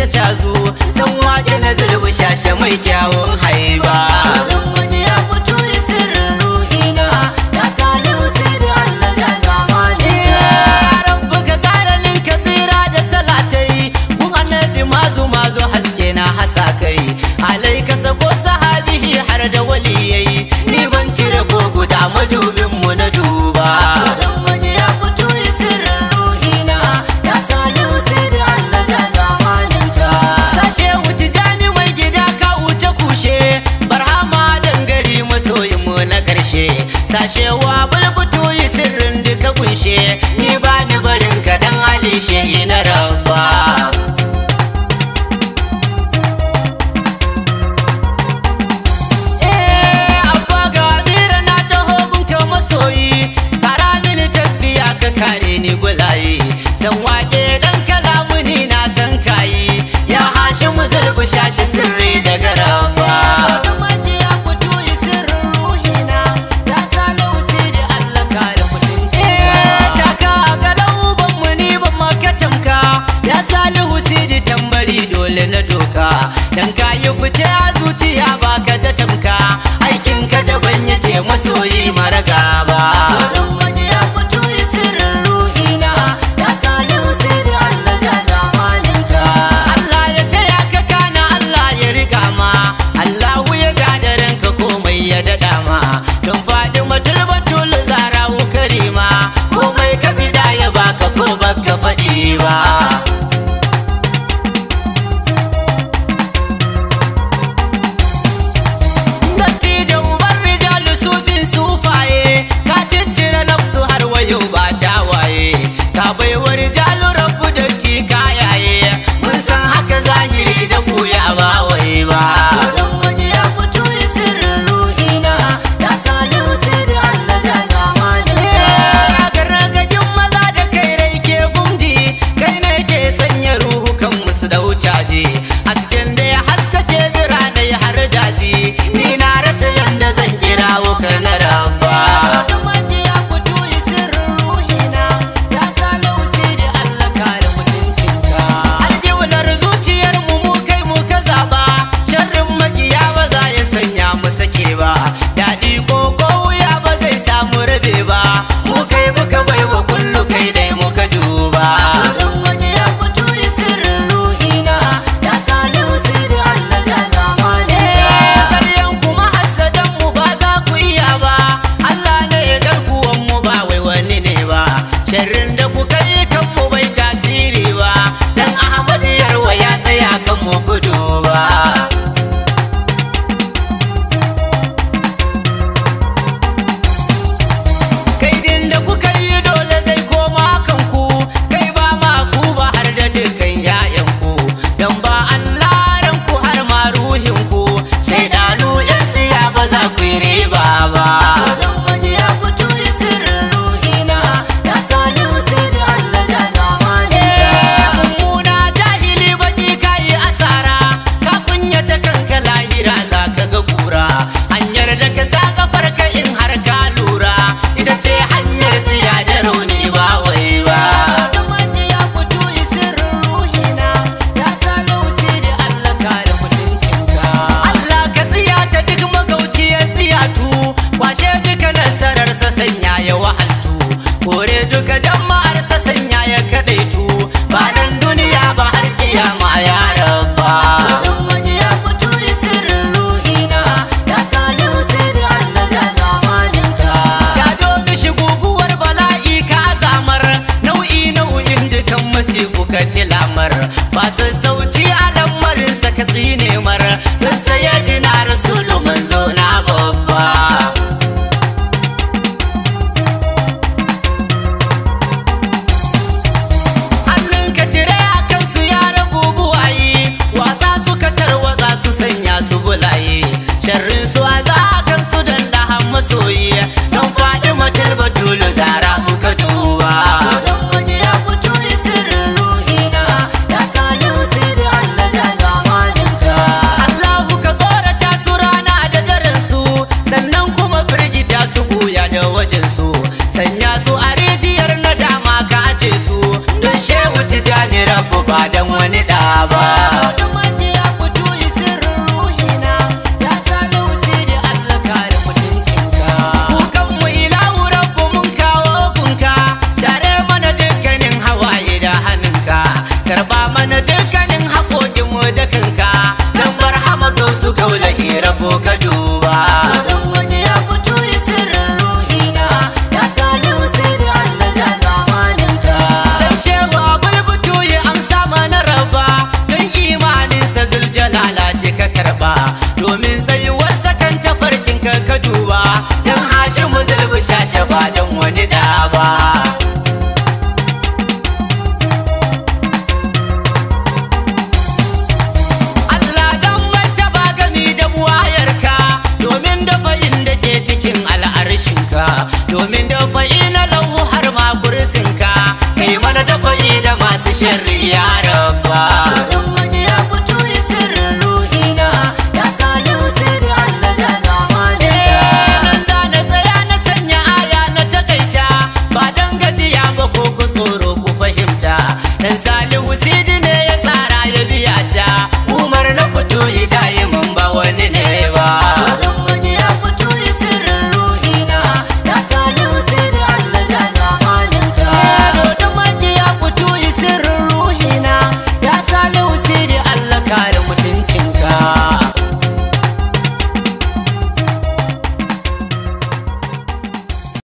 ta cazu zan waje na zulbi shashe mai kyawun haiba. Mazu haske na hasa kai alaika sako sahabihi har da waliyai ni ban cire ko guda madubin mu na duba. Ya fito sirrin ruhina ya Salihu Sidi Allah da zamaninka. Sashe Tijani mai gida ka wuce kushe barhama dangari masoyin mu na karshe. Sashe wa bulbutu sirrin duka kunshe ni ba ni barin ka dan Ali shehi na rabba. Kare ni gulaye zan wake dan kalamuni na san kayi ya Hashimu zulbi shashi sirri daga rabba. Ya fito sirrin ruhina ya Salihu Sidi Allah kare mutunci. Taka galau ban mu ni ban maka tamka ya Salihu Sidi tambari dole na doka dan kayi fice a zuciya baka da tamka aikin ka daban yace masoyi mara gaba. Don faɗi matulbatul zarawu karima komai ka bida ya baka ko baka faɗi ba. Dattijo uban rijalu sufin sufaye ka ciccire nafsu har wayo ba tawaye ka baiwa rijalu rabbu datti kayaye mun san haka zahiri da buya ba wai ba. Hasken da ya haskake birane har daji ni na rasa yanda zan kirawo ka na rabba. Ya fito sirrin ruhina ya Salihu Sidi Allah kare mutuncinka. Aljiwlar zuciyar mu mu kai mu ka zaba sharrin makiya ba za ya sanya mu sake ba daɗi ko wuya ba zai samu rabe ba mu kai muka baiwa kullu kai dai muka duba. Sharrin da kuka yi kan mu bai tasiri ba dan Ahmad Yarwa ya tsaya kan mu gudu ba. Kaidin da kuka yi dole zai koma kanku kai ba ma ku ba har da dukkan 'ya'yanku dan ba Allah ranku har ma ruhinku shaidanu 'yan tsiya ba za ku yi riba ba. Hanyar da ka sa kafar ka in har ka lura ita ce hanyar tsiya da rauni ba wai ba. Ya fito sirrin ruhina ya Salihu Sidi Allah kare mutuncinka. Allah ka tsiya ta duk magauciyar tsiyatu kwashe duka nasararsa sanya ya wahaltu kore duka jama'arsa sanya ya kadaitu ba nan duniya ba har kiyama ya rabba. Masifu ka tilamar ba sassauci a lamarinsa ka tsine mar don sayyidina rasulu manzo na babba. Hannun ka tire a kansu ya rabu buwaye wasa suka tarwatsa su sanya su bulaye sharrin su a za a kansu don dahan masoyi don faɗi matulbatulu zara muka duba. Ya fito sirrin ruhina ya Salihu Sidi Allah da zamaninka. Allahu ka tsorata su rana da daren su sannan kuma firgita su buya da wajen su sanya su a rijiyar nadama ka aje su don Shehu Tijani Rabbu ba dan wani ɗa ba. ba don wani da ba. Allah dan martaba gami da buwayarka, domin dafa inda ke cikin al'arshinka, domin